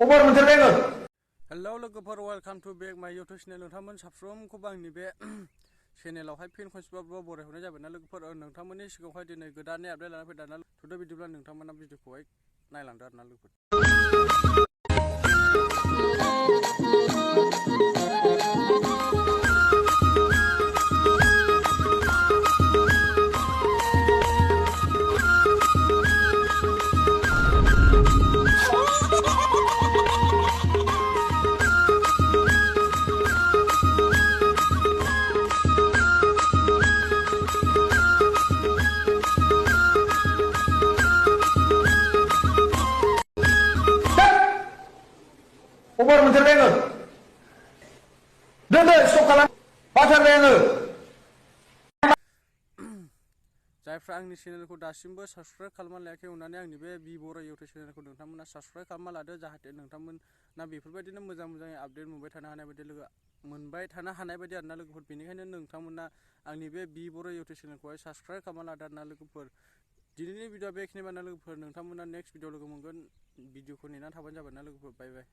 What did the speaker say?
Umur menteri bengal. Hello लोगोफोर welcome to back my YouTube channel नोंथांमोन साफ्रोमखौ आंनि बे चेनेलावहाय फिन खनसेबाबो बरायहरनाय जाबाय ना लोगोफोर नोंथांमोननि सिगाङावहाय दिनै गोदानै आपडेट लाना फैदों ना थुदो बिदिब्ला नोंथांमोना भिडिअखौहाय नायलांदो आरोना लोगोफोर Umur menteri bengal. Dede stop kalam. Pasar bengal. जायफ्रा आंनि चेनेलखौ दासिमबो साबस्क्राइब खालामना लायाखै अननानै आंनि बे बिबर इउटिउब चेनेलखौ नोंथांमोना साबस्क्राइब खालामना लादो जाहाथे नोंथांमोना बेफोरबायदिनो मोजां आपडेट मोनबाय थानो हानाय बायदि आरोना लोगोफोर बेनिखायनो नोंथांमोना आंनि बे बिबर इउटिउब चेनेलखौहाय साबस्क्राइब खालामना लादो आरोना लोगोफोर दिनैनि भिडिअआ बेखिनियानो लोगोफोर नोंथांमोना नेक्स्ट भिडिअ लोगो मोनगोन भिडिअखौ नेनानै थाबानो जाबाय ना लोगोफोर बाय बाय